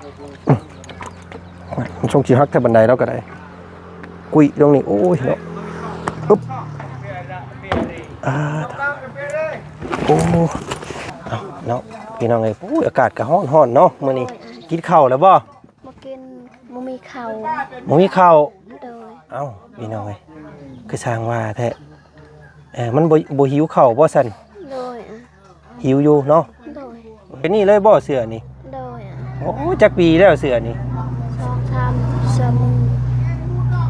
ມັນຊົງຊິຫັກແທ້ບັນໄດລາວກໍໄດ້ ກຸ້ຍລົງນີ້ ໂອ້ຍເນາະ ອຶບ ອ່າ ໂອ້ ເອົາເນາະ ພີ່ນ້ອງເອີຍ ໂອ້ຍ ອາກາດກໍຮ້ອນໆເນາະມື້ນີ້ ກິນເຂົ້າແລ້ວບໍ່? ບໍ່ກິນ ບໍ່ມີເຂົ້າ ບໍ່ມີເຂົ້າ ໂດຍ ເອົ້າ ພີ່ນ້ອງເອີຍ ຄືຊ່າງວ່າແທ້ ເອີ ມັນບໍ່ ບໍ່ຫິວເຂົ້າບໍ່ຊັ້ນ? ໂດຍ ຫິວຢູ່ເນາະ ໂດຍ ເປັນນີ້ເລີຍບໍ່ເສື້ອນີ້? ໂດຍ ໂອ້ ຈັກປີແລ້ວເສື້ອນີ້? ສອງສາມ ສາມ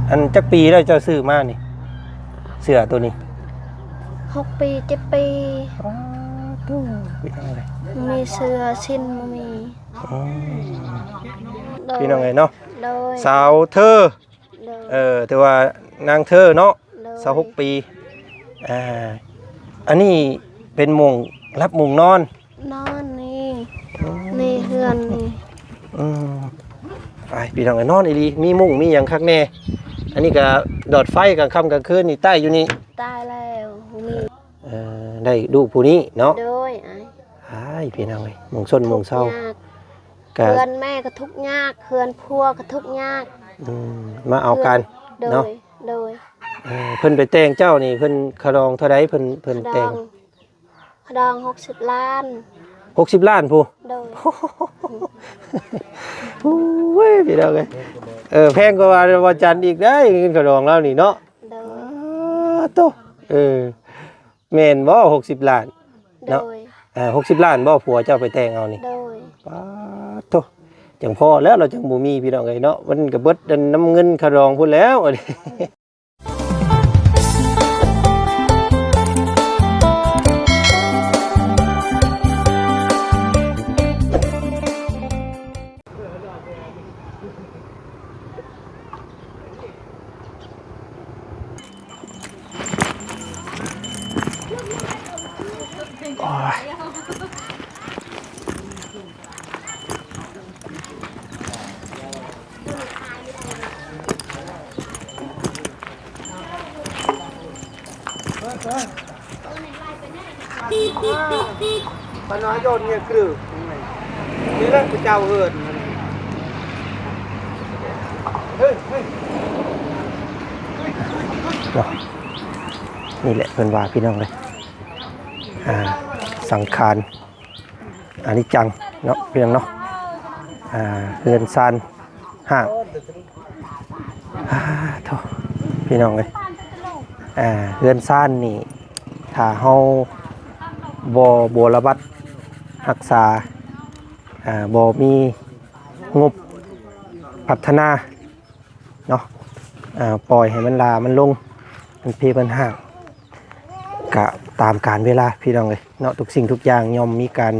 ອັນຈັກປີແລ້ວເຈົ້າຊື້ມານີ້ ເສື້ອໂຕນີ້? ຫົກປີ ເຈັດປີ ປາດໂທ້ ພີ່ນ້ອງເອີຍ ມີເສື້ອສິ້ນບໍ່ມີ ອືມ ໂດຍ ພີ່ນ້ອງເອີຍເນາະ ໂດຍ ສາວເທີ ໂດຍ ເອີ ຖືວ່ານາງເທີເນາະ ໂດຍ ຊາວຫົກປີ ອ່າ ອັນນີ້ເປັນມຸ້ງ ຮັບມຸ້ງນອນ ນອນນີ້ ອືມ ນີ້ເຮືອນນີ້ ອືມ ໄປ ພີ່ນ້ອງເອີຍ ນອນອີ່ຫຼີ ມີມຸ້ງມີຫຍັງຄັກແນ່ ອັນນີ້ກໍດອດໄຟກາງຄ່ຳກາງຄືນນີ້ ໃຕ້ຢູ່ນີ້ ຕາຍແລ້ວ ບໍ່ມີ ເອີ ໄດ້ລູກຜູ້ນີ້ເນາະ ໂດຍ ອ້າຍ ອ້າຍ ພີ່ນ້ອງເອີຍ ມຸ້ງຊົນມຸ້ງເຊົາ ທຸກຍາກ ກະ ເຮືອນແມ່ກໍທຸກຍາກ ເຮືອນຜົວກໍທຸກຍາກ ອືມ ມາເອົາກັນ ໂດຍ ເນາະ ໂດຍ ເອີ ເພິ່ນໄປແຕ່ງເຈົ້ານີ້ ເພິ່ນຄ່າດອງເທົ່າໃດ? ເພິ່ນ ເພິ່ນແຕ່ງ ຄ່າດອງຫົກສິບລ້ານ ຫົກສິບລ້ານພຸ້ນ ໂດຍ ໂອ້ຍ ພີ່ນ້ອງເອີຍ ເອີ ແພງກວ່າວ່າ ວ່າຈັນອີກໄດ໋ ເງິນຄ່າດອງລາວນີ້ເນາະ ໂດຍ ປາດໂທ້ ເອີ ແມ່ນບໍ່ ຫົກສິບລ້ານເນາະ ໂດຍ ເອີ ຫົກສິບລ້ານບໍ່ ຜົວເຈົ້າໄປແຕ່ງເອົານີ້ ໂດຍ ປາດໂທ້ ຈັ່ງພໍແລ້ວ ລາວຈັ່ງບໍ່ມີ ພີ່ນ້ອງເອີຍເນາະ ມັນກໍເບິດນຳເງິນຄ່າດອງພຸ້ນແລ້ວ ໂອ້ຍ ປ້ານ້ອຍໂຍນເມຍກຣຶບ ນີ້ແຫຼະຜູ້ເຈົ້າເຮືອນ ເນາະ ນີ້ແຫຼະເພິ່ນວ່າ ພີ່ນ້ອງເອີຍ ອ່າ ສັງຂານ ອະນິດຈັງເນາະ ພີ່ນ້ອງເນາະ ອ່າ ເຮືອນຊານຮ້າງ ອ່າ ໂທ້ ພີ່ນ້ອງເອີຍ ອ່າ ເຮືອນຊານນີ້ ຖ້າເຮົາບໍ່ບົວລະບັດຮັກສາ ອ່າ ບໍ່ມີງົບພັດທະນາ ເນາະ ເອີ ປ່ອຍໃຫ້ມັນຫຼ້າມັນລົງ ມັນເພມັນຮ້າງ ກະຕາມການເວລາ ພີ່ນ້ອງເອີຍເນາະ ທຸກສິ່ງທຸກຢ່າງຍ່ອມມີການ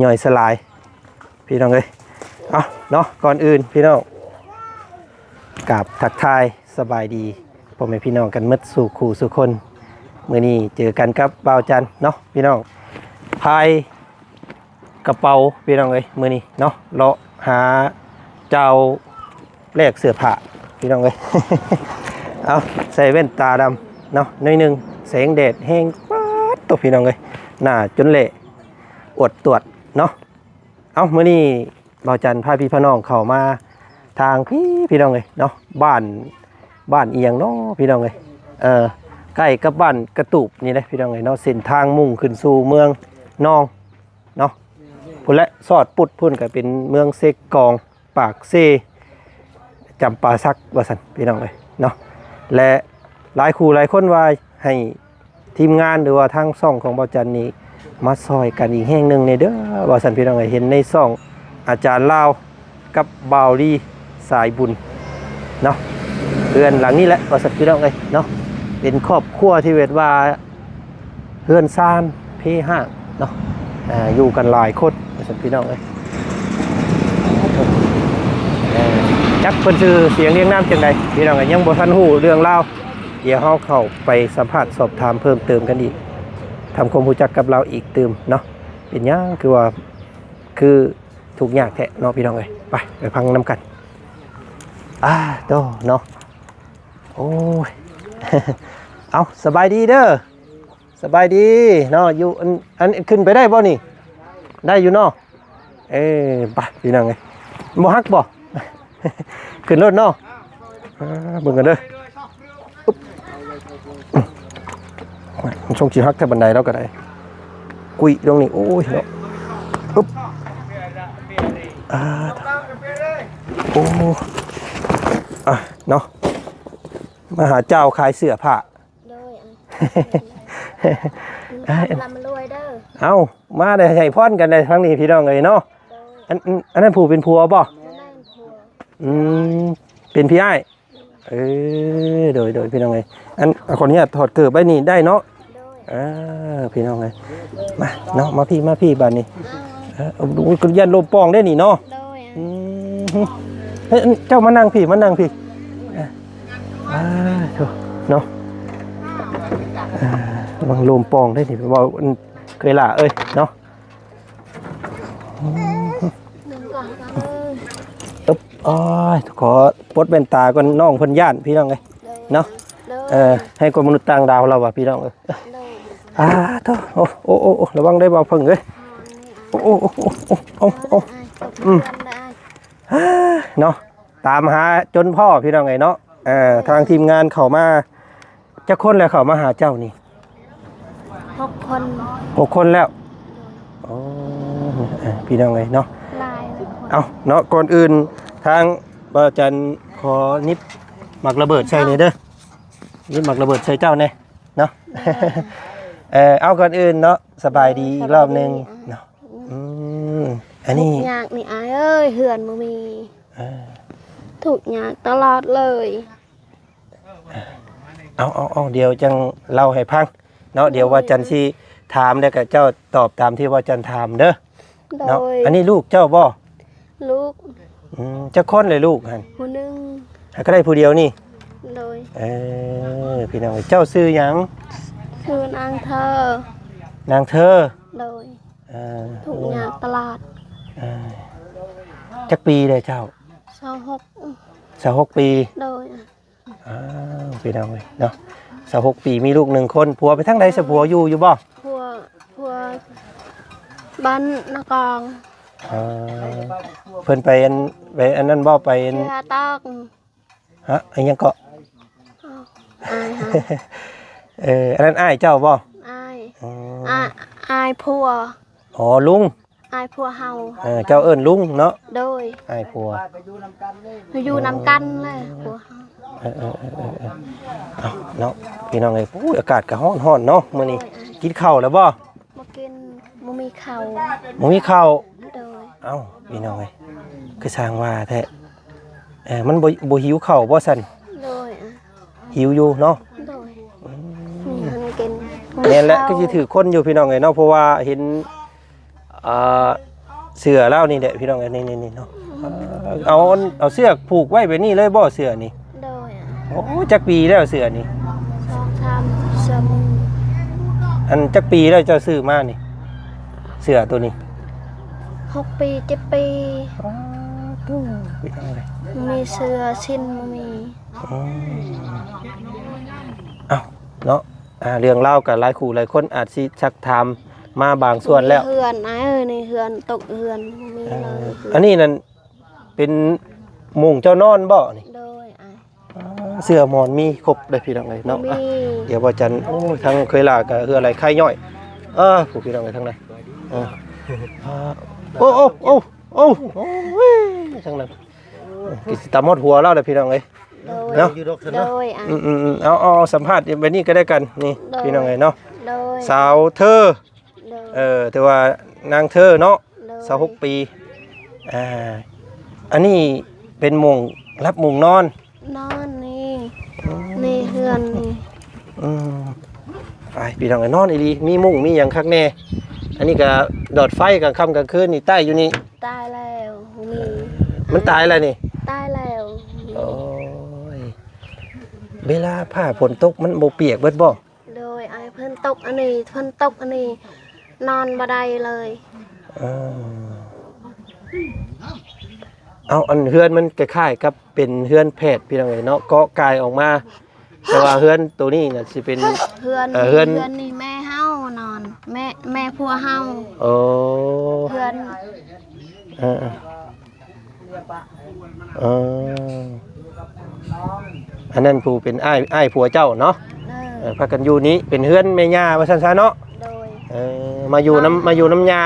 ຍ່ອຍສະຫຼາຍ ພີ່ນ້ອງເອີຍ ເອົາເນາະ ກ່ອນອື່ນ ພີ່ນ້ອງ ກາບທັກທາຍສະບາຍດີ ພໍ່ແມ່ພີ່ນ້ອງກັນໝົດສູ່ຄູ່ສູ່ຄົນ ມື້ນີ້ເຈີກັນກັບບ່າວຈັນເນາະ ພີ່ນ້ອງ ພາຍ ກະເປົາ ພີ່ນ້ອງເອີຍ ມື້ນີ້ເນາະ ເລາະຫາເຈົ້າແລກເສື້ອຜ້າ ພີ່ນ້ອງເອີຍ ເອົາ ໃສ່ແວ່ນຕາດຳເນາະ ໜ້ອຍໜຶ່ງ ແສງແດດແຮງ ປາດໂທ້ ພີ່ນ້ອງເອີຍ ໜ້າຈົນແຫຼະ ອວດຕວດເນາະ ເອົາ ມື້ນີ້ບ່າວຈັນພາພີ່ພານ້ອງເຂົ້າມາທາງພີ້ ພີ່ນ້ອງເອີຍເນາະ ບ້ານ ບ້ານອີ່ຫຍັງເນາະ ພີ່ນ້ອງເອີຍ ເອີ ໃກ້ກັບບ້ານກະຕູບນີ້ແຫຼະ ພີ່ນ້ອງເອີຍເນາະ ເສັ້ນທາງມຸ່ງຂຶ້ນສູ່ເມືອງນອງ ເນາະ ພຸ້ນແຫຼະ ສອດປຸດພຸ້ນກໍເປັນເມືອງເຊກອງ ປາກເຊ ຈຳປາສັກ ວ່າຊັ້ນ ພີ່ນ້ອງເອີຍເນາະ ແລະ ຫຼາຍຄູ່ຫຼາຍຄົນວ່າໃຫ້ທີມງານ ຫຼືວ່າທາງຊ່ອງຂອງບ່າວຈັນນີ້ ມາຊ່ອຍກັນອີກແຮງໜຶ່ງແດ່ເດີ ວ່າຊັ້ນ ພີ່ນ້ອງເອີຍ ເຫັນໃນຊ່ອງອາຈານລາວ ກັບບ່າວລີສາຍບຸນເນາະ ເຮືອນຫຼັງນີ້ແຫຼະ ວ່າຊັ້ນ ພີ່ນ້ອງເອີຍເນາະ ເປັນຄອບຄົວທີ່ແບບວ່າເຮືອນຊານເພຮ້າງເນາະ ອ່າ ຢູ່ກັນຫຼາຍຄົນ ວ່າຊັ້ນ ພີ່ນ້ອງເອີຍ ເອີ ຈັກເພິ່ນຊື່ສຽງລຽງນາມຈັ່ງໃດ ພີ່ນ້ອງເອີຍ ຍັງບໍ່ທັນຮູ້ເລື່ອງລາວ ດຽວເຮົາເຂົ້າໄປສຳພາດສອບຖາມເພີ່ມເຕີມກັນອີກ ທຳຄວາມຮູ້ຈັກກັບລາວອີກຕື່ມເນາະ ເປັນຫຍັງຄືວ່າ ຄື ທຸກຍາກແທ້ເນາະ ພີ່ນ້ອງເອີຍ ໄປ ໄປຟັງນຳກັນ ອາ ໂຕ ເນາະ ໂອ້ຍ ເອົາ ສະບາຍດີເດີ ສະບາຍດີເນາະ ຢູ່ ອັນ ອັນ ຂຶ້ນໄປໄດ້ບໍ່ນີ້ ໄດ້ຢູ່ເນາະ ເອີ ໄປ ພີ່ນ້ອງເອີຍ ບໍ່ຫັກບໍ່? ຂຶ້ນລົດເນາະ. ອ່າ ເບິ່ງກັນເດີ. ອຶບ ມັນຊົງຊິຫັກແທ້ບັນໄດລາວກໍໄດ້. ກຸ້ຍລົງນີ້ ໂອ້ຍເນາະ. ອຶບ ອ່າ ໂອ້ ອ່ະເນາະ. ມາຫາເຈົ້າຂາຍເສື້ອຜ້າ. ໂດຍ ອ່ະ ອ່າ ຮ່ຳລວຍເດີ. ເອົ້າ ມາໄດ້ໃຫ້ພອນກັນໄດ້ທາງນີ້ພີ່ນ້ອງເອີຍເນາະ. ໂດຍ ອັນ ອັນ ອັນນັ້ນຜູ້ເປັນຜົວບໍ່? ແມ່ນຜົວ. ອືມ ເປັນພີ່ອ້າຍ. ເອີ ໂດຍ ໂດຍ ພີ່ນ້ອງເອີຍ. ອັນ ຂໍອະນຸຍາດຖອດເກີບໄວ້ນີ້ໄດ້ເນາະ? ໂດຍ ເອີ ພີ່ນ້ອງເອີຍ. ມາເນາະ ມາພີ້ ມາພີ້ບາດນີ້. ເອີ ໂອ້ຍ ຢ້ານລົມປ່ອງເດ້ນີ້ເນາະ. ໂດຍ ອືມ ເອີ ເຈົ້າມານັ່ງພີ້ ມານັ່ງພີ້. ອ່າ ໂທ້ ເນາະ. ອ່າ ລະວັງລົມປ່ອງເດ້ນີ້ ເວົ້າ ເອີຍ ຫຼ້າເອີຍເນາະ. ອືມ ອຶບ ໂອ້ຍ ຂໍປົດແວ່ນຕາກ່ອນ ນ້ອງເພິ່ນຢ້ານ ພີ່ນ້ອງເອີຍ ເນາະ. ໂດຍ ເອີ ໃຫ້ກວ່າມະນຸດຕ່າງດາວລາວວ່າ ພີ່ນ້ອງເອີຍ. ໂດຍ ອ່າ ໂທ້ ໂອ້ ໂອ້ ໂອ້ ລະວັງເດີ ບ່າວເພິ່ງເອີຍ. ໂອ້ ໂອ້ ອືມ ເນາະ ຕາມຫາຈົນພໍ້ ພີ່ນ້ອງເອີຍເນາະ. ເອີ ທາງທີມງານເຂົ້າມາ ຈັກຄົນແລ້ວເຂົ້າມາຫາເຈົ້ານີ້? ຫົກຄົນ. ຫົກຄົນແລ້ວ. ໂອ້ ເອີ ພີ່ນ້ອງເອີຍເນາະ. ເອົາເນາະ ກ່ອນອື່ນທາງບ່າວຈັນຂໍນິບໝາກລະເບີດໃສ່ແດ່ເດີ. ນິບໝາກລະເບີດໃສ່ເຈົ້າແດ່ເນາະ. ເອີ ເອົາ ກ່ອນອື່ນເນາະ ສະບາຍດີອີກລອບໜຶ່ງເນາະ. ອືມ ອັນນີ້ ທຸກຍາກນີ້ອ້າຍເອີຍ ເຮືອນບໍ່ມີ. ເອີ ທຸກຍາກຕະຫຼອດເລີຍ. ເອົາ ເອົາ ເອົາ ດຽວຈັ່ງເລົ່າໃຫ້ຟັງເນາະ. ໂດຍ ດຽວບ່າວຈັນຊິຖາມ ແລ້ວກະເຈົ້າຕອບຕາມທີ່ບ່າວຈັນຖາມເດີ. ໂດຍ ເນາະ. ອັນນີ້ລູກເຈົ້າບໍ່? ລູກ. ອືມ ຈັກຄົນແຫຼະລູກຫັ້ນ? ຜູ້ໜຶ່ງ. ຫາກໍໄດ້ຜູ້ດຽວນີ້? ໂດຍ ເອີ ພີ່ນ້ອງເອີຍ ເຈົ້າຊື່ຫຍັງ? ຊື່ນາງເທີ. ນາງເທີ. ໂດຍ ເອີ ທຸກຍາກຕະຫຼອດ. ເອີ ຈັກປີແລ້ວເຈົ້າ? ຊາວຫົກ. ຊາວຫົກປີ. ໂດຍ ອ້າວ ພີ່ນ້ອງເອີຍເນາະ ຊາວຫົກປີ ມີລູກໜຶ່ງຄົນ. ຜົວໄປທາງໃດຊະ? ໂດຍ ຜົວຢູ່ຢູ່ບໍ່? ຜົວ ຜົວບ້ານນາກອງ. ເອີ ເພິ່ນໄປອັນ ໄປອັນນັ້ນບໍ່? ໄປອັນ ເຊື່ອຕອກ. ຮະ ອີຫຍັງເກາະ? ອ້າຍເຮົາ. ເອີ ອັນນັ້ນອ້າຍເຈົ້າບໍ່? ອ້າຍ. ອືມ ອ້າຍ ອ້າຍຜົວ. ອໍ ລຸງ. ອ້າຍຜົວເຮົາ. ເອີ ເຈົ້າເອີ້ນລຸງເນາະ? ໂດຍ ອ້າຍຜົວ. ຢູ່ນຳກັນແຫຼະຜົວເຮົາ. ເອີ ເອີ ເອີ ເອີ ເອີ ເອົາເນາະ ພີ່ນ້ອງເອີຍ. ໂອ້ຍ ອາກາດກໍຮ້ອນໆເນາະມື້ນີ້. ໂດຍ ກິນເຂົ້າແລ້ວບໍ່? ບໍ່ກິນ ບໍ່ມີເຂົ້າ. ບໍ່ມີເຂົ້າ. ໂດຍ ເອົ້າ ພີ່ນ້ອງເອີຍ ຄືຊ່າງວ່າແທ້. ເອີ ມັນບໍ່ ບໍ່ຫິວເຂົ້າບໍ່ຊັ້ນ? ໂດຍ ຫິວຢູ່ເນາະ. ໂດຍ ອືມ ມີເງິນກິນ. ແມ່ນແຫຼະ ຄືຊິຖືກຄົນຢູ່ ພີ່ນ້ອງເອີຍເນາະ ເພາະວ່າເຫັນ ອ່າ ເສື້ອລາວນີ້ແຫຼະ ພີ່ນ້ອງເອີຍ ນີ້ໆເນາະ. ເອີ ເອົາ ເອົາເຊືອກຜູກໄວ້ແບບນີ້ເລີຍບໍ່ ເສື້ອນີ້? ໂດຍ ໂອ້ ຈັກປີແລ້ວເສື້ອນີ້? ສອງສາມ ສາມ ອັນ ຈັກປີແລ້ວເຈົ້າຊື້ມານີ້ ເສື້ອໂຕນີ້? ຫົກປີ ເຈັດປີ. ອ້າໂທ້ ພີ່ນ້ອງເອີຍ ມີເສື້ອສິ້ນບໍ່ມີ. ອືມ ເອົ້າ ເນາະ ອ່າ ເລື່ອງລາວກໍຫຼາຍຄູ່ຫຼາຍຄົນອາດຊິຊັກຖາມມາບາງສ່ວນແລ້ວ. ເຮືອນ ອ້າຍເອີຍ ນີ້ເຮືອນຕົກເຮືອນບໍ່ມີເລີຍ. ເອີ ອັນນີ້ນັ້ນເປັນມຸ້ງເຈົ້ານອນບໍ່ນີ້? ໂດຍ ອ້າຍ. ອ່າ ເສື້ອໝອນມີຄົບເດ້ ພີ່ນ້ອງເອີຍເນາະ. ມີ ດຽວວ່າຈັນ ໂອ້ຍ ທາງເຄີຍຫຼ້າກໍເຫື່ອໄຫຼໄຄຍ້ອຍ. ເອີ ຜູ້ ພີ່ນ້ອງເອີຍ ທາງໃດ? ເອີ ໂອ້ ໂອ້ ໂອ້ ໂອ້ ໂອ້ຍ ທາງນັ້ນ ເອີ ກໍຊິຕຳຮອດຫົວລາວແຫຼະ ພີ່ນ້ອງເອີຍ. ໂດຍ ເນາະ ຢູ່ດອກຊັ້ນເນາະ. ໂດຍ ອ່ະ ອືມໆໆ ເອົາ ເອົາ ເອົາ ສຳພາດໄວ້ນີ້ກໍໄດ້ກັນນີ້ ໂດຍ ພີ່ນ້ອງເອີຍເນາະ. ໂດຍ ສາວເທີ. ໂດຍ ເອີ ແຕ່ວ່ານາງເທີເນາະ. ໂດຍ ຊາວຫົກປີ. ອ່າ ອັນນີ້ເປັນມຸ້ງຫຼັບມຸ້ງນອນ. ນອນນີ້ ອືມ ນີ້ເຮືອນນີ້. ອືມ ໄປ ພີ່ນ້ອງເອີຍ ນອນອີ່ຫຼີ ມີມຸ້ງມີຫຍັງຄັກແນ່. ອັນນີ້ກໍຫຼອດໄຟກາງຄ່ຳກາງຄືນນີ້ ໃຕ້ຢູ່ນີ້. ຕາຍແລ້ວ ບໍ່ມີ. ມັນຕາຍແລ້ວນີ້? ຕາຍແລ້ວ. ໂອ້ຍ ເວລາຟ້າຝົນຕົກມັນບໍ່ປຽກເບິດບໍ່? ໂດຍ ອ້າຍ ເພິ່ນຕົກອັນນີ້ ເພິ່ນຕົກອັນນີ້ ນອນບໍ່ໄດ້ເລີຍ. ເອີ ເອົາ ອັນເຮືອນມັນຄ້າຍໆກັບເປັນເຮືອນແຝດ ພີ່ນ້ອງເອີຍເນາະ ເກາະກາຍອອກມາ. ແຕ່ວ່າເຮືອນໂຕນີ້ນະຊິເປັນ ເຮືອນ ເອີ ເຮືອນ ເຮືອນນີ້ແມ່ເຮົານອນ ແມ່ ແມ່ຜົວເຮົາ. ໂອ້ ເຮືອນ ເອີ ເອີ. ເອີ ອັນນັ້ນຜູ້ເປັນອ້າຍ ອ້າຍຜົວເຈົ້າເນາະ. ເອີ ເອີ ພາກັນຢູ່ນີ້ ເປັນເຮືອນແມ່ຍ່າວ່າຊັ້ນຊະເນາະ. ໂດຍ ເອີ ມາຢູ່ນຳ ມາຢູ່ນຳຍ່າ.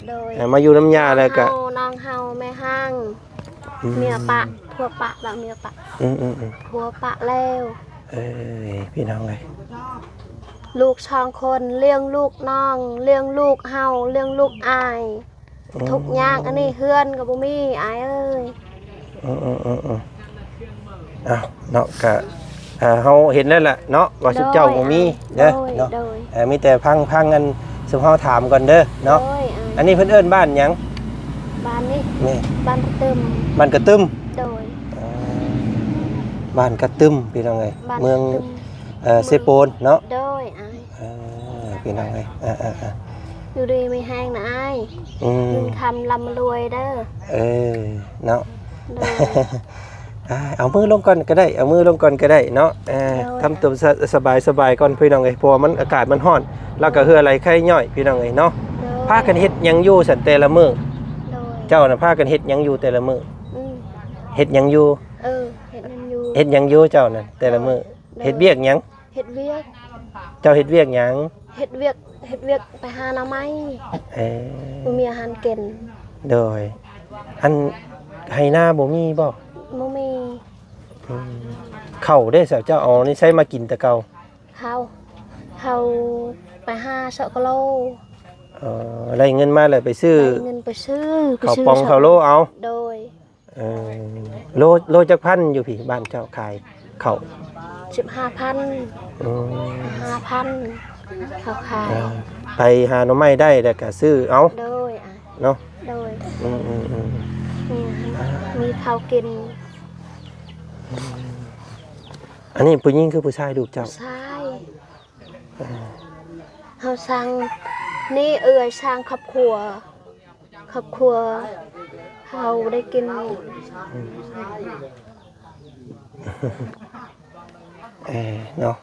ໂດຍ ເອີ ມາຢູ່ນຳຍ່າແລ້ວກະ ນ້ອງເຮົາ ນ້ອງເຮົາແມ່ຮ້າງ ອືມ ເມຍປະ ຜົວປະ ແລ້ວເມຍປະ ອືມໆໆ ຜົວປະແລ້ວ. ເອີຍ ພີ່ນ້ອງເອີຍ ລູກສອງຄົນ ລ້ຽງລູກນ້ອງ ລ້ຽງລູກເຮົາ ລ້ຽງລູກອ້າຍ ອືມ ທຸກຍາກ. ອັນນີ້ເຮືອນກໍບໍ່ມີອ້າຍເອີຍ. ອືມໆໆໆ ເອົາເນາະ ກະ ເອີ ເຮົາເຫັນແລ້ວລະເນາະ ວ່າຊຸມເຈົ້າບໍ່ມີເດີ ໂດຍ ເນາະ ໂດຍ ເອີ ມີແຕ່ພັງ ພັງອັນຊຸມເຮົາຖາມກ່ອນເດີເນາະ. ໂດຍ ເອີ ອັນນີ້ເພິ່ນເອີ້ນບ້ານຫຍັງ? ບ້ານນີ້ ແມ່ນ ບ້ານກະຕຶມ ບ້ານກະຕຶມ. ໂດຍ ເອີ ບ້ານກະຕຶມ ພີ່ນ້ອງເອີຍ ບ້ານກະຕຶມ ເມືອງ ເອີ ເຊໂປນເນາະ. ໂດຍ ເອີ ພີ່ນ້ອງເອີຍ ເອີໆໆ ຢູ່ດີມີແຮງນະອ້າຍ ອືມ ເງິນຄຳລ່ຳລວຍເດີ. ເອີ ເນາະ ໂດຍ ອ່າ ເອົາມືລົງກ່ອນກໍໄດ້ ເອົາມືລົງກ່ອນກໍໄດ້ເນາະ. ເອີ ໂດຍ ທຳຕົວສະ ສະບາຍໆກ່ອນ ພີ່ນ້ອງເອີຍ ເພາະວ່າມັນ ອາກາດມັນຮ້ອນ ແລ້ວກໍເຫື່ອໄຫຼໄຄຍ້ອຍ ພີ່ນ້ອງເອີຍເນາະ. ໂດຍ ພາກັນເຮັດຫຍັງຢູ່ຊັ້ນແຕ່ລະມື້? ໂດຍ ເຈົ້ານະພາກັນເຮັດຫຍັງຢູ່ແຕ່ລະມື້? ອືມ ເຮັດຫຍັງຢູ່? ເອີ ເຮັດຫຍັງຢູ່? ເຮັດຫຍັງຢູ່ເຈົ້ານັ້ນແຕ່ລະມື້? ໂດຍ ເຮັດວຽກຫຍັງ? ເຮັດວຽກ. ເຈົ້າເຮັດວຽກຫຍັງ? ເຮັດວຽກ ເຮັດວຽກໄປຫາໜໍ່ໄມ້. ເອີ ບໍ່ມີອາຫານກິນ. ໂດຍ ອັນໄຮ່ນາບໍ່ມີບໍ່? ບໍ່ມີ. ອືມ ເຂົ້າເດ້ ເຈົ້າເອົາໃນໃສມາກິນແຕ່ເກົ່າ? ເຂົ້າ ເຂົ້າໄປຫາເຊາະກະໂລ. ເອີ ໄດ້ເງິນມາແລ້ວໄປຊື້ ໄດ້ເງິນໄປຊື້ ໄປຊື້ເຂົ້າປ່ອງເຂົ້າໂລເອົາ. ໂດຍ ເອີ ໂລ ໂລຈັກພັນຢູ່ພີ້ ບ້ານເຈົ້າຂາຍເຂົ້າ? ສິບຫ້າພັນ. ອືມ ຫ້າພັນເຂົາຂາຍ. ເອີ ໄປຫາໜໍ່ໄມ້ໄດ້ແລ້ວກະຊື້ເອົາ. ໂດຍ ອ່າ ເນາະ. ໂດຍ ອືມໆໆ ມີ ມີເຂົ້າກິນ. ອືມ ອັນນີ້ຜູ້ຍິງຄືຜູ້ຊາຍ ລູກເຈົ້າ? ຜູ້ຊາຍ. ເອີ ເຮົາສ້າງ ນີ້ເອື້ອຍສ້າງຄອບຄົວ ຄອບຄົວເຮົາໄດ້ກິນ. ອືມ ເອີ ເນາະ.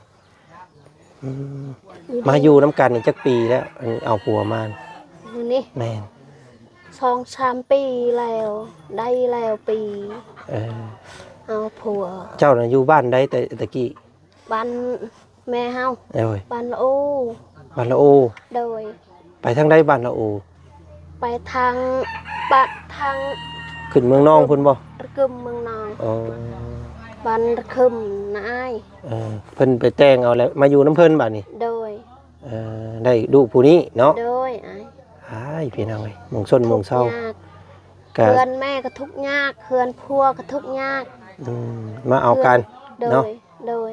ອືມ ມາຢູ່ນຳກັນນີ້ຈັກປີແລ້ວ? ອັນເອົາຜົວມານີ້. ແມ່ນ ສອງສາມປີແລ້ວ ໄດ້ແລ້ວປີ. ເອີ ເອົາຜົວ. ເຈົ້ານະຢູ່ບ້ານໃດແຕ່ ແຕ່ກີ້? ບ້ານແມ່ເຮົາ. ໂດຍ ບ້ານລະໂອ. ບ້ານລະໂອ. ໂດຍ ໄປທາງໃດບ້ານລະໂອ? ໄປທາງປາກທາງ ຂຶ້ນເມືອງນອງພຸ້ນບໍ່? ລະກຶມເມືອງນອງ. ອໍ ບ້ານລະກຶມນະອ້າຍ. ເອີ ເພິ່ນໄປແຕ່ງເອົາແລ້ວມາຢູ່ນຳເພິ່ນບາດນີ້. ໂດຍ ເອີ ໄດ້ລູກຜູ້ນີ້ເນາະ. ໂດຍ ອ້າຍ ອ້າຍ ພີ່ນ້ອງເອີຍ ມົງຊົນມົງເຊົາ ທຸກຍາກ ກະ ເຮືອນແມ່ກໍທຸກຍາກ ເຮືອນຜົວກໍທຸກຍາກ. ອືມ ມາເອົາກັນ ໂດຍ ເນາະ. ໂດຍ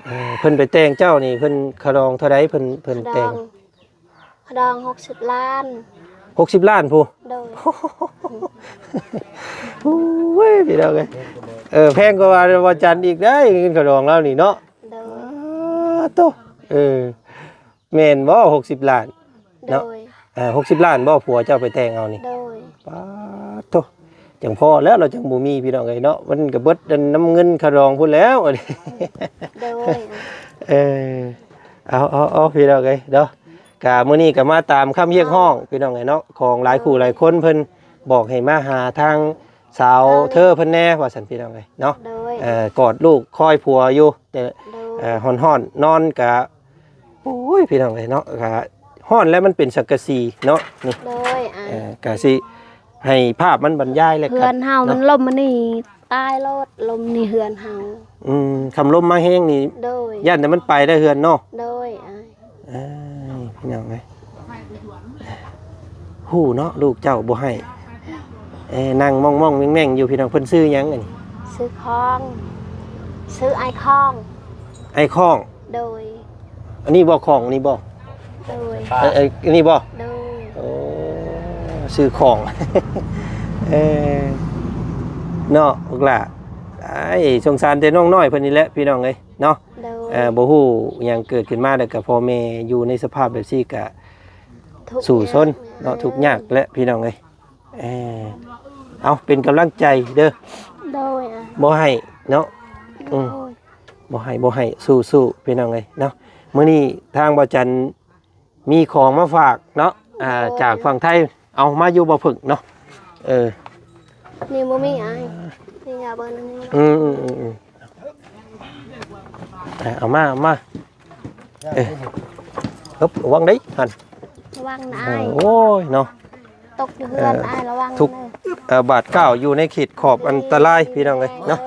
ເອີ ເພິ່ນໄປແຕ່ງເຈົ້ານີ້ ເພິ່ນຄ່າດອງເທົ່າໃດ? ເພິ່ນ ເພິ່ນແຕ່ງ ຄ່າດອງ ຄ່າດອງຫົກສິບລ້ານ. ຫົກສິບລ້ານພຸ້ນ? ໂດຍ ໂອ້ຍ ພີ່ນ້ອງເອີຍ ເອີ ແພງກວ່າວ່າຈັນອີກເດ້ ເງິນຄ່າດອງລາວນີ້ເນາະ. ໂດຍ ອາໂຕ ເອີ ແມ່ນບໍ່ ຫົກສິບລ້ານເນາະ? ໂດຍ ເອີ ຫົກສິບລ້ານບໍ່ ຜົວເຈົ້າໄປແຕ່ງເອົານີ້? ໂດຍ ປາດໂທ້ ຈັ່ງພໍແລ້ວ ລາວຈັ່ງບໍ່ມີ ພີ່ນ້ອງເອີຍເນາະ. ມັນກໍເບິດນຳເງິນຄ່າດອງພຸ້ນແລ້ວ. ໂດຍ ເອີ ເອົາໆໆ ພີ່ນ້ອງເອີຍເນາະ. ກະມື້ນີ້ກໍມາຕາມຄຳຮຽກຮ້ອງ ໂດຍ ພີ່ນ້ອງເອີຍເນາະ ຂອງຫຼາຍຄູ່ ໂດຍ ຫຼາຍຄົນ ເພິ່ນບອກໃຫ້ມາຫາທາງສາວເທີເພິ່ນແດ່ວ່າຊັ້ນ ພີ່ນ້ອງເອີຍເນາະ. ໂດຍ ເອີ ກອດລູກຄອຍຜົວຢູ່ ແຕ່ ໂດຍ ເອີ ຮ້ອນໆ ນອນກະ ໂອ້ຍ ພີ່ນ້ອງເອີຍເນາະ ກະຮ້ອນແລ້ວ ມັນເປັນສັງກະສີເນາະ ນີ້. ໂດຍ ເອີ ກະຊິໃຫ້ພາບມັນບັນຍາຍແລ້ວ ເຮືອນເຮົາມັນ ເນາະ ລົມມານີ້ຕາຍໂລດ ລົມນີ້ເຮືອນເຮົາ. ອືມ ຄັນລົມມາແຮງນີ້ ໂດຍ ຢ້ານແຕ່ມັນໄປໄດ້ເຮືອນເນາະ. ໂດຍ ເອີຍ ພີ່ນ້ອງເອີຍ ຮູ້ເນາະ ລູກເຈົ້າບໍ່ໃຫ້ ເອີ ນັ່ງມອງໆແມ່ງໆຢູ່ ພີ່ນ້ອງ. ເພິ່ນຊື່ຫຍັງອັນນີ້? ຊື່ຄອງ ຊື່ອ້າຍຄອງ. ອ້າຍຄອງ? ໂດຍ ອັນນີ້ບໍ່ ຄອງນີ້ບໍ່? ໂດຍ ເອີ ເອີ ອັນນີ້ບໍ່? ໂດຍ ໂອ້ ຊື່ຄອງ ເອີ ເນາະ ລູກຫຼ້າ. ອ້າຍ ສົງສານແຕ່ນ້ອງນ້ອຍເພິ່ນນີ້ແຫຼະ ພີ່ນ້ອງເອີຍເນາະ. ໂດຍ ເອີ ບໍ່ຮູ້ຫຍັງເກີດຂຶ້ນມາ ແລ້ວກໍພໍ່ແມ່ຢູ່ໃນສະພາບແບບຊີ້ ກະ ທຸກ ສູ້ຊົນເນາະ ຍາກ ທຸກຍາກແຫຼະ ພີ່ນ້ອງເອີຍ. ເອີ ເອົາ ເປັນກຳລັງໃຈເດີ. ໂດຍ ອ່າ ບໍ່ໃຫ້ເນາະ. ອືມ ໂດຍ ບໍ່ໃຫ້ ບໍ່ໃຫ້ ສູ້ໆ ພີ່ນ້ອງເອີຍເນາະ. ມື້ນີ້ທາງບ່າວຈັນມີຂອງມາຝາກເນາະ ໂດຍ ອ່າ ຈາກຝັ່ງໄທ ເອົາມາຢູ່ບໍ່ເພິ່ງເນາະ. ເອີ ນີ້ບໍ່ມີອ້າຍ ນີ້ຢາເບິ່ງອັນນີ້. ອືມໆໆໆ ເອົາມາ ເອົາມາ ເອີ ເອີ ລະວັງເດ້ຫັ້ນ ລະວັງນະອ້າຍ. ໂອ້ຍເນາະ ຕົກຢູ່ເຮືອນອ້າຍ ລະວັງເດີ. ເອີ ບາດກ້າວຢູ່ໃນເຂດຂອບອັນຕະລາຍ ພີ່ນ້ອງເອີຍເນາະ.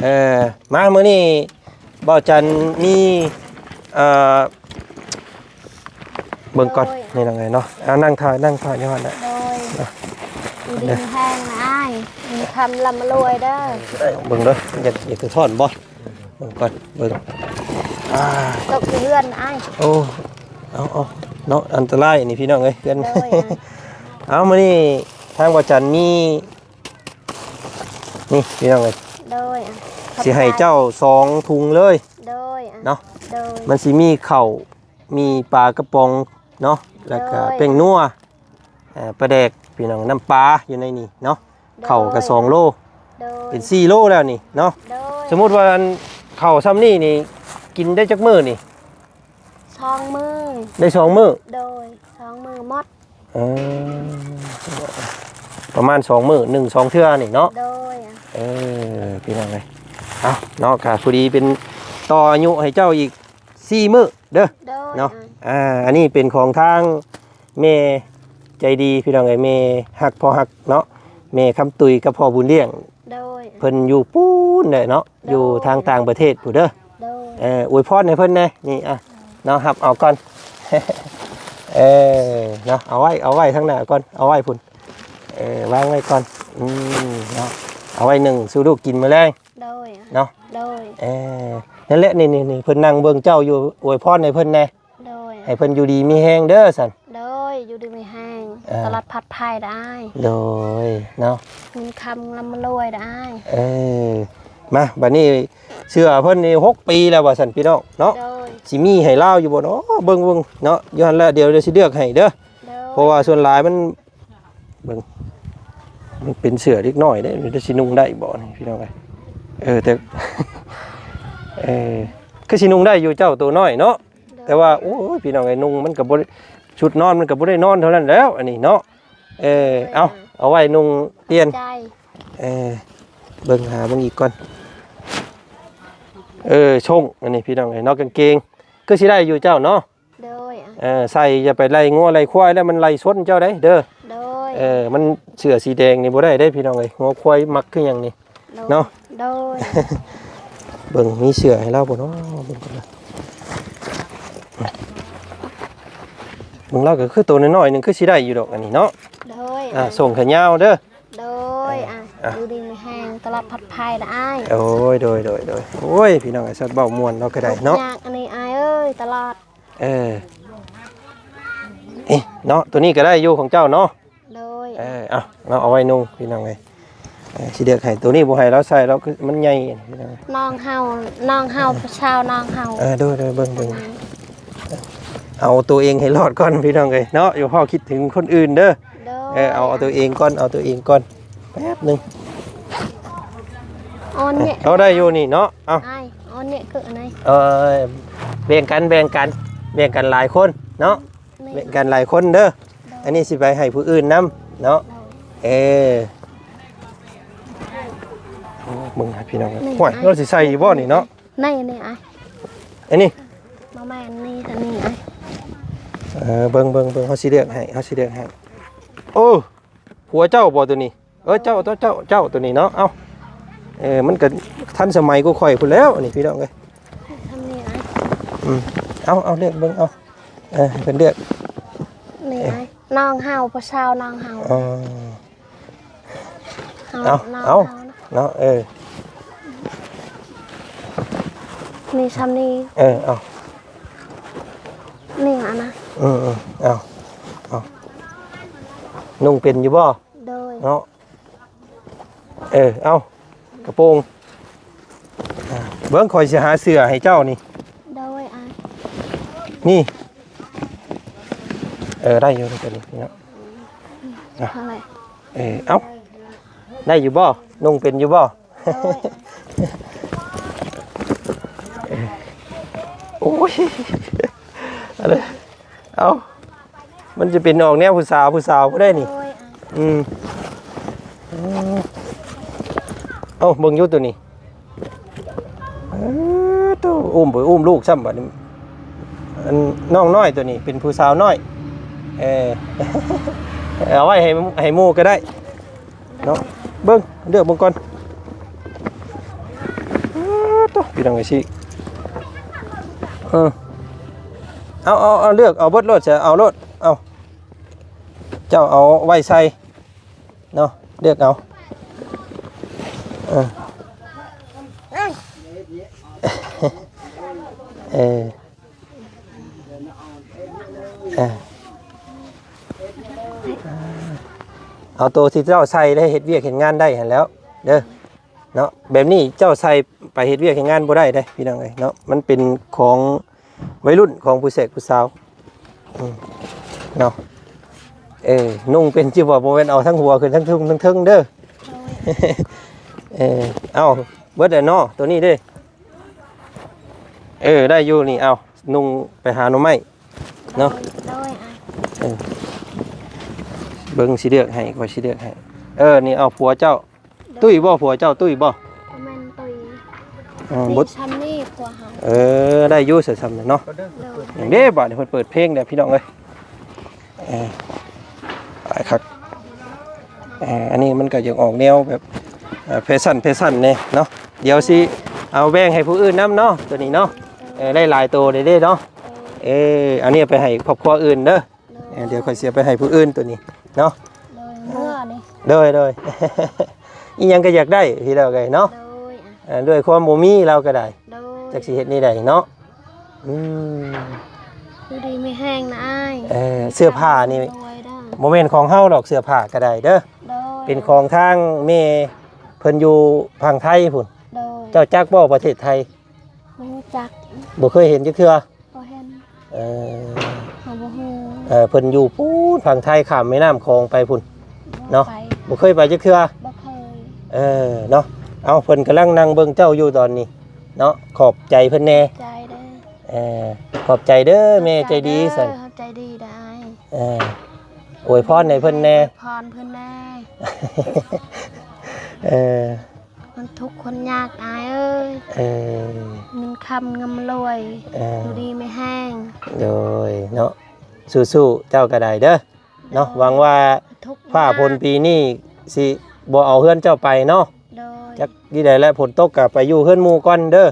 ເອີ ມາມື້ນີ້ບ່າວຈັນມີ ເອີ ເບິ່ງກ່ອນ ໂດຍ ນີ້ນະເນາະ. ອ່າ ນັ່ງຖ້າ ນັ່ງຖ້າຢູ່ຫັ້ນແຫຼະ. ໂດຍ ຢູ່ດີມີແຮງນະອ້າຍ ມີຄຳລ່ຳລວຍເດີ. ເບິ່ງເດີ ຢາກ ຢາກສະທ້ອນບໍ່? ເບິ່ງກ່ອນ ເບິ່ງ ອ່າ ຕົກຢູ່ເຮືອນອ້າຍ. ໂອ້ ເອົາ ເອົາເນາະ ອັນຕະລາຍນີ້ ພີ່ນ້ອງເອີຍ ເຮືອນ. ໂດຍ ເອົາ ມື້ນີ້ທາງບ່າວຈັນມີ ນີ້ ພີ່ນ້ອງເອີຍ. ໂດຍ ຂອບໃຈ ຊິໃຫ້ເຈົ້າສອງຖົງເລີຍ. ໂດຍ ເນາະ ໂດຍ ມັນຊິມີເຂົ້າ ມີປາກະປ໋ອງເນາະ ແລ້ວກະ ໂດຍ ແປ້ງນົວ ເອີ ປາແດກ ພີ່ນ້ອງ ນ້ຳປາຢູ່ໃນນີ້ເນາະ. ໂດຍ ເຂົ້າກະສອງໂລ. ໂດຍ ເປັນສີ່ໂລແລ້ວນີ້ເນາະ. ໂດຍ ສົມມຸດວ່າອັນເຂົ້າຊ່ຳນີ້ນີ້ ກິນໄດ້ຈັກມື້ນີ້? ສອງມື້ ໄດ້ສອງມື້. ໂດຍ ສອງມື້ໝົດ. ເອີ ປະມານສອງມື້ ໜຶ່ງສອງເທື່ອນີ້ເນາະ. ໂດຍ ເອີ ພີ່ນ້ອງເອີຍ ເອົາເນາະ ກະພໍດີເປັນຕໍ່ອາຍຸໃຫ້ເຈົ້າອີກສີ່ມື້ເດີ. ໂດຍ ເນາະ ອ່າ ອັນນີ້ເປັນຂອງທາງແມ່ໃຈດີ ພີ່ນ້ອງເອີຍ ແມ່ຮັກພໍ່ຮັກເນາະ ແມ່ຄຳຕຸ້ຍກັບພໍ່ບຸນລ້ຽງ. ໂດຍ ເພິ່ນຢູ່ປູ້ນແຫຼະເນາະ. ໂດຍ ຢູ່ທາງຕ່າງປະເທດພຸ້ນເດີ. ໂດຍ ເອີ ອວຍພອນໃຫ້ເພິ່ນແດ່ ນີ້ ອ່ະ ເນາະ ຮັບເອົາກ່ອນ. ເອີ ເນາະ ເອົາໄວ້ ເອົາໄວ້ທາງໜ້າກ່ອນ ເອົາໄວ້ພຸ້ນ. ເອີ ວາງໄວ້ກ່ອນ ອືມ ເນາະ ເອົາໄວ້ໜຶ່ງສູ່ລູກກິນມື້ແລງ. ໂດຍ ເນາະ ໂດຍ ເອີ ນັ້ນແຫຼະ ນີ້ໆໆ ເພິ່ນນັ່ງເບິ່ງເຈົ້າຢູ່ ອວຍພອນໃຫ້ເພິ່ນແດ່. ໂດຍ ໃຫ້ເພິ່ນຢູ່ດີມີແຮງເດີຊັ້ນ. ໂດຍ ຢູ່ດີມີແຮງ ເອີ ຕະຫຼອດປອດໄພໄດ້. ໂດຍ ເນາະ ເງິນຄຳລ່ຳລວຍໄດ້. ເອີ ມາ ບັດນີ້ເສື້ອເພິ່ນນີ້ຫົກປີແລ້ວວ່າຊັ້ນ ພີ່ນ້ອງເນາະ. ໂດຍ ຊິມີໃຫ້ລາວຢູ່ບໍ່ເນາະ? ເບິ່ງໆເນາະ ຢູ່ຫັ້ນແຫຼະ ດຽວ ດຽວຊິເລືອກໃຫ້ເດີ. ໂດຍ ເພາະວ່າສ່ວນຫຼາຍມັນ ເບິ່ງ ມັນເປັນເສື້ອເດັກນ້ອຍເດ້ ມັນຈະຊິນຸ່ງໄດ້ບໍ່ນີ້ ພີ່ນ້ອງເອີຍ. ເອີ ແຕ່ ເອີ ຄືຊິນຸ່ງໄດ້ຢູ່ ເຈົ້າໂຕນ້ອຍເນາະ. ໂດຍ ແຕ່ວ່າ ໂອ້ຍ ພີ່ນ້ອງເອີຍ ນຸ່ງມັນກໍບໍ່ໄດ້ ຊຸດນອນມັນກໍບໍ່ໄດ້ນອນເທົ່ານັ້ນແລ້ວ ອັນນີ້ເນາະ. ເອີ ໂດຍ ເອົາ ເອົາໄວ້ນຸ່ງປ່ຽນ. ເອີ ເບິ່ງ ຫາເບິ່ງອີກກ່ອນ. ເອີ ຊົງ ອັນນີ້ ພີ່ນ້ອງເອີຍເນາະ ກາງເກງ ຄືຊິໄດ້ຢູ່ເຈົ້າເນາະ. ໂດຍ ເອີ ໃສ່ຢ່າໄປໄລ່ງົວໄລ່ຄວາຍແລ້ວ ມັນໄລ່ຊົນເຈົ້າໄດ໋ເດີ. ໂດຍ ເອີ ມັນເສື້ອສີແດງນີ້ບໍ່ໄດ້ເດ້ ພີ່ນ້ອງເອີຍ ງົວຄວາຍມັກຄືຫຍັງນີ້. ໂດຍ ເນາະ ໂດຍ ເບິ່ງ ມີເສື້ອໃຫ້ລາວບໍ່ເນາະ? ເບິ່ງກ່ອນນະ ເບິ່ງລາວກໍຄືໂຕນ້ອຍໆໜຶ່ງ ຄືຊິໄດ້ຢູ່ດອກ ອັນນີ້ເນາະ. ໂດຍ ອ່າ ສົ່ງຂະຍາວເດີ. ໂດຍ ເອີ ອ່ະ ອ່ະ ຢູ່ດີມີແຮງ ຕະຫຼອດປອດໄພນະອ້າຍ. ໂອ້ຍ ໂດຍ ໂດຍ ໂດຍ ໂອ້ຍ ພີ່ນ້ອງເອີຍ ສັດເວົ້າມ່ວນເນາະ ກໍໄດ້ເນາະ. ທຸກຍາກອັນນີ້ອ້າຍເອີຍ ຕະຫຼອດ. ເອີ ເອີ ເນາະ ໂຕນີ້ກໍໄດ້ຢູ່ຂອງເຈົ້າເນາະ. ໂດຍ ເອີ ເອົາ ເນາະ ເອົາໄວ້ນຸ່ງ ພີ່ນ້ອງເອີຍ. ເອີ ຊິເລືອກໃຫ້ ໂຕນີ້ບໍ່ໃຫ້ລາວໃສ່ ລາວຄືມັນໃຫຍ່ ພີ່ນ້ອງ. ນ້ອງເຮົາ ນ້ອງເຮົາ ຜູ້ສາວນ້ອງເຮົາ. ເອີ ໂດຍ ໂດຍ ເບິ່ງ ເບິ່ງ ເອົາໂຕເອງໃຫ້ລອດກ່ອນ ພີ່ນ້ອງເອີຍເນາະ ຢ່າພໍຄິດເຖິງຄົນອື່ນເດີ. ໂດຍ ເອີ ເອົາ ເອົາໂຕເອງກ່ອນ ເອົາໂຕເອງກ່ອນ ແປັບໜຶ່ງ. ເອົາ ເອົາໄດ້ຢູ່ນີ້ເນາະ. ເອົາ ອ້າຍ ເອົານີ້ຄືອັນໃດ? ເອີ ແບ່ງກັນ ແບ່ງກັນ ແບ່ງກັນຫຼາຍຄົນເນາະ. ແບ່ງກັນຫຼາຍຄົນເດີ. ໂດຍ ອັນນີ້ຊິໄປໃຫ້ຜູ້ອື່ນນຳເນາະ. ໂດຍ ເອີ ໂອ້ ເບິ່ງໃຫ້ພີ່ນ້ອງ. ນີ້ ໂອ້ຍ ອ້າຍ ລາວຊິໃສ່ຢູ່ບໍ່ນີ້ເນາະ? ນີ້ ນີ້ອ້າຍ ອັນນີ້ ບໍ່ແມ່ນ ນີ້ ອັນນີ້ອ້າຍ. ເອີ ເບິ່ງ ເບິ່ງ ເບິ່ງ ເຮົາຊິເລືອກໃຫ້ ເຮົາຊິເລືອກໃຫ້. ໂອ້ ຜົວເຈົ້າບໍ່ໂຕນີ້? ເອີ ເຈົ້າ ເຈົ້າ ເຈົ້າ ເຈົ້າ ໂຕນີ້ເນາະ. ເອົ້າ ເອີ ມັນກໍທັນສະໄໝກວ່າຂ້ອຍພຸ້ນແລ້ວ ອັນນີ້ ພີ່ນ້ອງເອີຍ. ທຳນີ້ນະ. ອືມ ເອົາ ເອົາ ເລືອກເບິ່ງ ເອົາ ເອີ ໃຫ້ເພິ່ນເລືອກ. ນີ້ ເອີ ອ້າຍ ນ້ອງເຮົາ ຜູ້ສາວນ້ອງເຮົາ. ອໍ ເອົາ ເອົາ ນ້ອງ ເອົາ ເຮົານະ ເນາະ. ເອີ ນີ້ຊ່ຳນີ້. ເອີ ເອົາ ນີ້ຫັ້ນນະ. ອືມໆ ເອົາ ເອົາ ນຸ່ງເປັນຢູ່ບໍ່? ໂດຍ ເນາະ. ເອີ ເອົາ ກະໂປງ ອ່າ ເບິ່ງ ຂ້ອຍຊິຫາເສື້ອໃຫ້ເຈົ້ານີ້. ໂດຍ ອ່າ ນີ້ ເອີ ໄດ້ຢູ່ ໂຕນີ້ເນາະ. ເອີ ເອົາ ໄດ້ຢູ່ບໍ່? ນຸ່ງເປັນຢູ່ບໍ່? ໂດຍ ໂອ້ຍ ອັນນີ້ ເອົ້າ ມັນຈະເປັນອອກແນວຜູ້ສາວ ຜູ້ສາວຜູ້ໃດນີ້. ໂດຍ ອືມ ອືມ ເອົ້າ ເບິ່ງຢູ່ໂຕນີ້ ເອີ ໂຕ ອຸ້ມ ໄປອຸ້ມລູກຊ້ຳບັດນີ້ ອັນນ້ອງນ້ອຍໂຕນີ້ເປັນຜູ້ສາວນ້ອຍ ເອີ ເອົາໄວ້ໃຫ້ ໃຫ້ໝູ່ກໍໄດ້ເນາະ ເບິ່ງ ເລືອກເບິ່ງກ່ອນ ເອີ ໂຕ ພີ່ນ້ອງເອີຍ ຊິ ເອີ ເອົາ ເອົາ ເອົາ ເລືອກເອົາເບິດໂລດ ເອົາໂລດ ເອົາ ເຈົ້າເອົາໄວ້ໃສ່ ເນາະ ເລືອກເອົາ ເອີ ເອີ ເອີ ເອົາໂຕທີ່ເຈົ້າໃສ່ໄດ້ເຮັດວຽກເຮັດງານໄດ້ຫັ້ນແຫຼ້ວເດີ ເນາະ ແບບນີ້ເຈົ້າໃສ່ໄປເຮັດວຽກເຮັດງານບໍ່ໄດ້ເດ້ພີ່ນ້ອງເອີຍເນາະ ມັນເປັນຂອງ ໄວລຸ້ນຂອງຜູ້ແຊກຜູ້ສາວ ອືມ ເນາະ ເອີ ນຸ່ງເປັນຢູ່ບໍ່? ບໍ່ແມ່ນເອົາທັງຫົວຂຶ້ນທັງທຸ່ງທັງເທິງເດີ ໂດຍ ເອີ ເອົາ ເບິດແລ້ວເນາະ ໂຕນີ້ເດ້ ເອີ ໄດ້ຢູ່ນີ້ ເອົາ ນຸ່ງໄປຫາໜໍ່ໄມ້ເນາະ ໂດຍ ໂດຍ ເອີ ເບິ່ງຊິເລືອກໃຫ້ ຂ້ອຍຊິເລືອກໃຫ້ ເອີ ນີ້ ເອົາ ຜົວເຈົ້າ ຕຸ້ຍບໍ່? ຜົວເຈົ້າຕຸ້ຍບໍ່? ບໍ່ແມ່ນຕຸ້ຍ ເອີ ບໍ່ ມີຊ່ຳນີ້ຜົວເຮົາ ເອີ ໄດ້ຢູ່ຊະຊ່ຳນັ້ນເນາະ ໂດຍ ເດ້ ບາດນີ້ເພິ່ນເປີດເພງແລ້ວພີ່ນ້ອງເອີຍ ເອີ ຫຼາຍຄັກ ເອີ ອັນນີ້ມັນກໍຢາກອອກແນວແບບ ເອີ ແຟຊັນ ແຟຊັນແດ່ເນາະ ດຽວຊິເອົາແບ່ງໃຫ້ຜູ້ອື່ນນຳເນາະ ໂຕນີ້ເນາະ ເອີ ໄດ້ຫຼາຍໂຕເດ້ເນາະ ເອີ ອັນນີ້ເອົາໄປໃຫ້ຄອບຄົວອື່ນເດີ ໂດຍ ເອີ ດຽວຂ້ອຍຊິເອົາໄປໃຫ້ຜູ້ອື່ນໂຕນີ້ເນາະ ໂດຍ ເມື່ອນີ້ ໂດຍ ໂດຍ ອີ່ຫຍັງກໍຢາກໄດ້ພີ່ນ້ອງເອີຍເນາະ ໂດຍ ເອີ ດ້ວຍຄວາມບໍ່ມີລາວກໍໄດ້ ໂດຍ ຈັກຊິເຮັດແນວໃດເນາະ ອືມ ຢູ່ດີມີແຮງນະອ້າຍ ເອີ ເສື້ອຜ້ານີ້ ໂດຍ ບໍ່ແມ່ນຂອງເຮົາດອກ ເສື້ອຜ້າກໍໄດ້ເດີ ໂດຍ ເປັນຂອງທາງແມ່ເພິ່ນຢູ່ຝັ່ງໄທພຸ້ນ ໂດຍ ເຈົ້າຈັກບໍ່ປະເທດໄທ? ບໍ່ຮູ້ຈັກ ບໍ່ເຄີຍເຫັນຈັກເທື່ອ? ບໍ່ເຫັນ ເອີ ເຮົາບໍ່ຮູ້ ເອີ ເພິ່ນຢູ່ພຸ້ນຝັ່ງໄທ ຂ້າມແມ່ນ້ຳຂອງໄປພຸ້ນເນາະ ບໍ່ໄປ ບໍ່ເຄີຍໄປຈັກເທື່ອ? ບໍ່ເຄີຍ ເອີ ເນາະ ເອົາ ເພິ່ນກຳລັງນັ່ງເບິ່ງເຈົ້າຢູ່ຕອນນີ້ເນາະ ຂອບໃຈເພິ່ນແດ່ ໃຈເດີ ເອີ ຂອບໃຈເດີແມ່ໃຈດີຊັ້ນ ຂອບໃຈເດີ ຂອບໃຈດີໄດ໋ ເອີ ອວຍພອນໃຫ້ເພິ່ນແດ່ ອວຍພອນເພິ່ນແດ່ ເອີ ຄົນທຸກຄົນຍາກອ້າຍເອີຍ ເອີ ເງິນຄຳເງິນລວຍ ເອີ ຢູ່ດີມີແຮງ ໂດຍເນາະ ສູ້ໆ ເຈົ້າກໍໄດ້ເດີເນາະ ໂດຍ ຫວັງວ່າຟ້າຝົນປີນີ້ຊິບໍ່ເອົາເຮືອນເຈົ້າໄປເນາະ ໂດຍ ຈັກທີ່ໃດແຫຼະ ຝົນຕົກກໍໄປຢູ່ເຮືອນໝູ່ກ່ອນເດີ ໂດຍ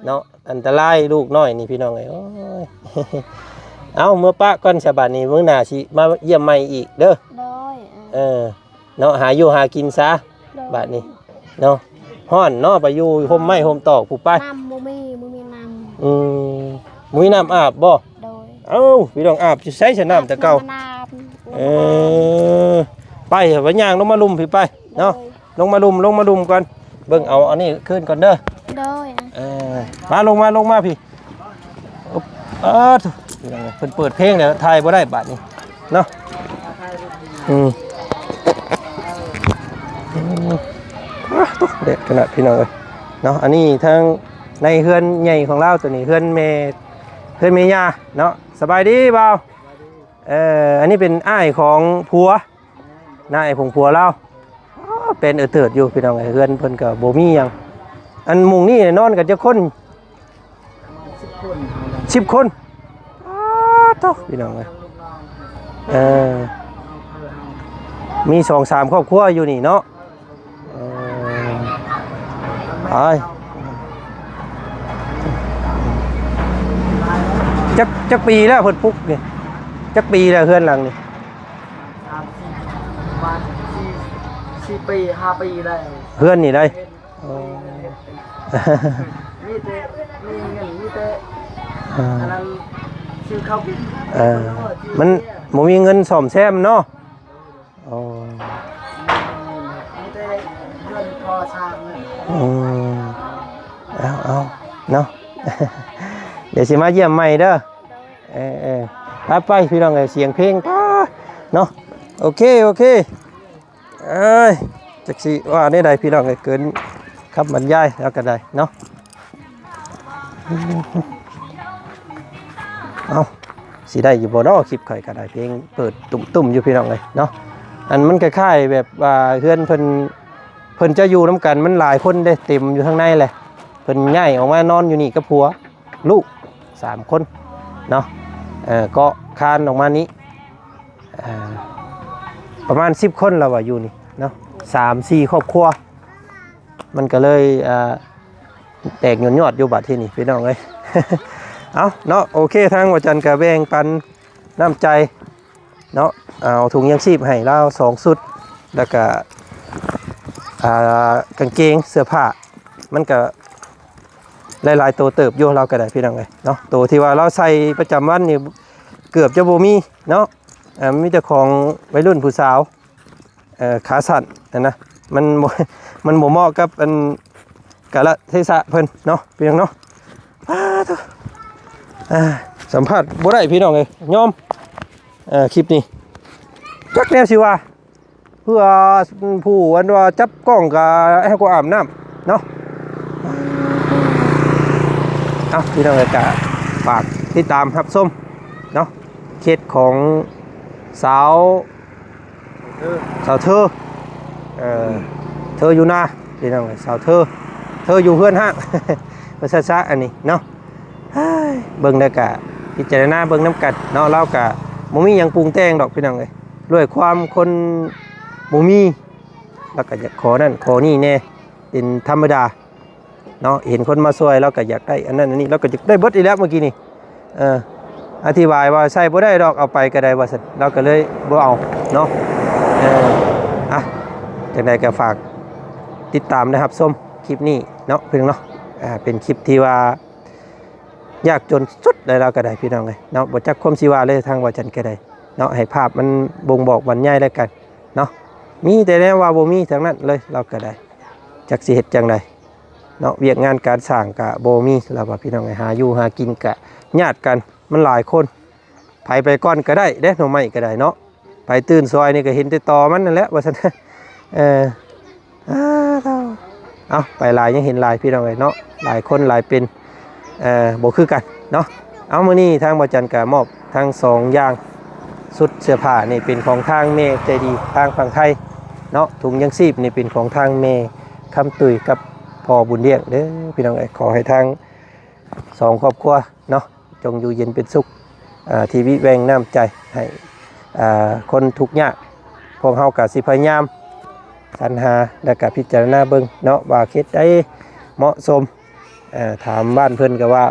ເນາະ ອັນຕະລາຍລູກນ້ອຍນີ້ພີ່ນ້ອງເອີຍ ໂອ້ຍ ເອົາ ເມືອປະກ່ອນຊະ ບາດນີ້ມື້ໜ້າຊິມາຢ້ຽມໃໝ່ອີກເດີ ໂດຍ ເອີ ເນາະ ຫາຢູ່ຫາກິນຊະ ໂດຍ ບາດນີ້ເນາະ ຮ້ອນເນາະ ໄປຢູ່ຮົ່ມໄມ້ຮົ່ມຕອກພຸ້ນໄປ ນ້ຳບໍ່ມີ ບໍ່ມີນ້ຳ ອືມ ບໍ່ມີນ້ຳອາບບໍ່? ໂດຍ ເອົ້າ ພີ່ນ້ອງ ອາບຢູ່ໃສຊະ ນ້ຳແຕ່ເກົ່າ? ອາບນ້ຳ ເອີ ໄປ ໄປຍ່າງລົງມາລຸ່ມພີ້ໄປເນາະ ໂດຍ ລົງມາລຸ່ມ ລົງມາລຸ່ມກ່ອນ ເບິ່ງເອົາອັນນີ້ຄືນກ່ອນເດີ ໂດຍ ເອີ ມາ ລົງມາ ລົງມາພີ້ ອຶບ ເອີ ໂທ້ ເພິ່ນເປີດເພງແລ້ວ ຖ່າຍບໍ່ໄດ້ບາດນີ້ເນາະ ອືມ ອືມ ອາ ໂທ້ ແດດຂະໜາດ ພີ່ນ້ອງເອີຍເນາະ ອັນນີ້ທາງໃນເຮືອນໃຫຍ່ຂອງລາວ ໂຕນີ້ເຮືອນແມ່ ເຮືອນແມ່ຍ່າເນາະ ສະບາຍດີບ່າວ ເອີ ອັນນີ້ເປັນອ້າຍຂອງຜົວ ນາຍຜົງຜົວລາວ ເປັນເອີເຕີດຢູ່ພີ່ນ້ອງເອີຍ ເຮືອນເພິ່ນກໍບໍ່ມີຫຍັງ ອັນມຸງນີ້ນອນກັນຈັກຄົນ? ປະມານສິບຄົນ ສິບຄົນ ປາດໂທ້ ພີ່ນ້ອງເອີຍ ເອີ ມີສອງສາມຄອບຄົວຢູ່ນີ້ເນາະ ເອີ ອ້າຍ ຈັກ ຈັກປີແລ້ວເພິ່ນປຸກນີ້? ຈັກປີແລ້ວເຮືອນຫຼັງນີ້? ສາມສີ່ ປະມານສີ່ ສີ່ປີ ຫ້າປີໄດ້ ເຮືອນນີ້ໄດ້ ເຮັດ ໂອ້ ມີແຕ່ ມີເງິນ ມີແຕ່ ເອີ ອັນນັ້ນ ຊື້ເຂົ້າກິນ ເອີ ມັນບໍ່ມີເງິນສ້ອມແຊມເນາະ ໂອ້ ມີແຕ່ເງິນພໍສ້າງເງິນ ອືມ ເອົາ ເອົາ ເນາະ ດຽວຊິມາຢ້ຽມໃໝ່ເດີ ເອີ ເອີ ໄປໆ ພີ່ນ້ອງເອີຍ ສຽງເພງ ປາ ເນາະ ໂອເຄ ໂອເຄ ເອີຍ ຈັກຊິວ່າແນວໃດພີ່ນ້ອງເອີຍ ເກີນຄຳບັນຍາຍແລ້ວກໍໄດ້ເນາະ ເອົ້າ ຊິໄດ້ຢູ່ບໍ່ເນາະ ຄລິບຂ້ອຍກໍໄດ້ ເພງເປີດຕຸ້ມໆຢູ່ພີ່ນ້ອງເອີຍເນາະ ອັນມັນຄ້າຍໆແບບວ່າເຮືອນເພິ່ນ ເພິ່ນຈະຢູ່ນຳກັນ ມັນຫຼາຍຄົນເດ້ ເຕັມຢູ່ທາງໃນແຫຼະ. ເພິ່ນຍ້າຍອອກມານອນຢູ່ນີ້ກັບຜົວລູກສາມຄົນເນາະ. ເອີ ເກາະຄານອອກມານີ້ ເອີ ປະມານສິບຄົນລະວ່າຢູ່ນີ້ເນາະ ສາມສີ່ຄອບຄົວ. ມັນກໍເລີຍ ເອີ ແຕກຍອດໆຢູ່ບາດທີນີ້ພີ່ນ້ອງເອີຍ. ເອົາເນາະ ໂອເຄ ທາງບໍ່ຈັນກໍແບ່ງປັນນ້ຳໃຈເນາະ ເອົາຖົງຍາງຊີບໃຫ້ລາວສອງຊຸດ ແລ້ວກໍ ອ່າ ກາງເກງເສື້ອຜ້າ ມັນກໍຫຼາຍໆໂຕເຕີບຢູ່ ລາວກໍໄດ້ພີ່ນ້ອງເອີຍເນາະ. ໂຕທີ່ວ່າລາວໃສ່ປະຈຳວັນນີ້ເກືອບຈະບໍ່ມີເນາະ. ເອີ ມີແຕ່ຂອງໄວລຸ້ນຜູ້ສາວ ເອີ ຂາສັ້ນຫັ້ນນະ ມັນບໍ່ ມັນບໍ່ເໝາະກັບອັນກາລະເທສະເພິ່ນເນາະ ພີ່ນ້ອງເນາະ. ປາດໂທ້ ອ່າ ສຳພາດບໍ່ໄດ້ພີ່ນ້ອງເອີຍ ຍອມ. ເອີ ຄລິບນີ້ຈັກແນວຊິວ່າ ເພື່ອຜູ້ອັນວ່າຈັບກ້ອງກໍໃຫ້ເຂົາອາບນ້ຳເນາະ. ເອົາ ພີ່ນ້ອງເອີຍ ກໍຝາກຕິດຕາມຮັບຊົມເນາະ ເຂດຂອງສາວ ສາວເທີ ເອີ ເທີຢູ່ນາ ພີ່ນ້ອງເອີຍ ສາວເທີ ເທີຢູ່ເຮືອນຮ້າງ ວ່າຊັ້ນຊະ ອັນນີ້ເນາະ. ເບິ່ງແລ້ວກະພິຈາລະນາເບິ່ງນຳກັນເນາະ. ລາວກະບໍ່ມີຫຍັງປຸງແຕ່ງດອກພີ່ນ້ອງເອີຍ ດ້ວຍຄວາມຄົນບໍ່ມີ ລາວກະຢາກຂໍນັ້ນຂໍນີ້ແດ່ ເປັນທຳມະດາເນາະ. ເຫັນຄົນມາຊ່ວຍລາວກະຢາກໄດ້ອັນນັ້ນອັນນີ້ ລາວກະຢາກໄດ້ເບິດອີກແລ້ວມື້ກີ້ນີ້. ເອີ ອະທິບາຍວ່າໃຊ້ບໍ່ໄດ້ດອກ ເອົາໄປກໍໄດ້ວ່າຊັ້ນ ລາວກໍເລີຍບໍ່ເອົາເນາະ. ເອີ ອ່ະ ຈັ່ງໃດກໍຝາກຕິດຕາມ ແລະ ຮັບຊົມຄລິບນີ້ເນາະ ພີ່ນ້ອງເນາະ. ອ່າ ເປັນຄລິບທີ່ວ່າຍາກຈົນສຸດແລ້ວ ລາວກໍໄດ້ພີ່ນ້ອງເອີຍເນາະ. ບໍ່ຈັກຄວາມຊິວ່າເລີຍ ທາງວ່າຈັ່ງໃດກໍໄດ້ເນາະ ໃຫ້ພາບມັນບົ່ງບອກບັນຍາຍແລ້ວກັນເນາະ. ມີແຕ່ແນວວ່າບໍ່ມີທັງນັ້ນເລີຍ ລາວກໍໄດ້ ຈັກຊິເຮັດຈັ່ງໃດເນາະ. ວຽກງານການສ້າງກະບໍ່ມີ ລາວວ່າພີ່ນ້ອງເອີຍ ຫາຢູ່ຫາກິນກະຍາດກັນ ມັນຫຼາຍຄົນ ໃຜໄປກ່ອນກໍໄດ້ເດ້ ໜໍ່ໄມ້ກໍໄດ້ເນາະ. ໄປຕື່ນຊອຍນີ້ກໍເຫັນແຕ່ຕໍມັນນັ້ນແຫຼະວ່າຊັ້ນ. ເອີ ອ້າ ເອົາ ໄປຫຼາຍຍັງເຫັນຫຼາຍພີ່ນ້ອງເອີຍເນາະ ຫຼາຍຄົນຫຼາຍເປັນ ເອີ ບໍ່ຄືກັນເນາະ. ເອົາ ມື້ນີ້ທາງບໍ່ຈັນກໍມອບທັງສອງຢ່າງ ຊຸດເສື້ອຜ້ານີ້ເປັນຂອງທາງແມ່ໃຈດີທາງຝັ່ງໄທເນາະ ຖົງຍາງຊີບນີ້ເປັນຂອງທາງແມ່ຄຳຕຸ້ຍກັບພໍ່ບຸນລ້ຽງເດີພີ່ນ້ອງເອີຍ. ຂໍໃຫ້ທາງສອງຄອບຄົວເນາະ ຈົ່ງຢູ່ເຢັນເປັນສຸກ ເອີ ທີ່ວິແວງນ້ຳໃຈໃຫ້ ເອີ ຄົນທຸກຍາກ. ພວກເຮົາກໍຊິພະຍາຍາມສັນຫາ ແລ້ວກໍພິຈາລະນາເບິ່ງເນາະ ວ່າເຂດໃດເໝາະສົມ. ເອີ ຖາມບ້ານເພິ່ນກໍວ່າ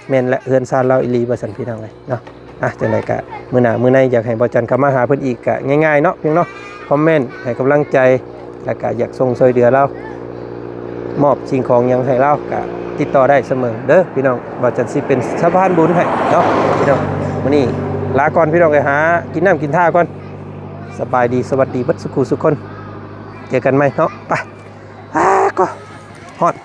ແມ່ນແຫຼະ ເຮືອນຊານລາວອີ່ຫຼີວ່າຊັ້ນ ພີ່ນ້ອງເອີຍເນາະ. ອ່ະ ຈັ່ງໃດກໍມື້ໜ້າມື້ໃນຢາກໃຫ້ບໍ່ຈັນເຂົ້າມາຫາເພິ່ນອີກ ກໍງ່າຍໆເນາະ ພຽງເນາະ ຄອມເມັນໃຫ້ກຳລັງໃຈ ແລ້ວກະຢາກສົ່ງຊ່ວຍເຫຼືອລາວ ມອບສິ່ງຂອງຫຍັງໃຫ້ລາວ ກະຕິດຕໍ່ໄດ້ສະເໝີເດີພີ່ນ້ອງ. ວ່າຈັນຊິເປັນສະພານບຸນໃຫ້ເນາະພີ່ນ້ອງ. ມື້ນີ້ລາກ່ອນພີ່ນ້ອງ ໄປຫາກິນນ້ຳກິນທ່າກ່ອນ. ສະບາຍດີ ສະຫວັດດີເບິດສຸຂູສຸຄົນ ເຈີກັນໃໝ່ເນາະ. ໄປ ອາ ກໍ ຮອດ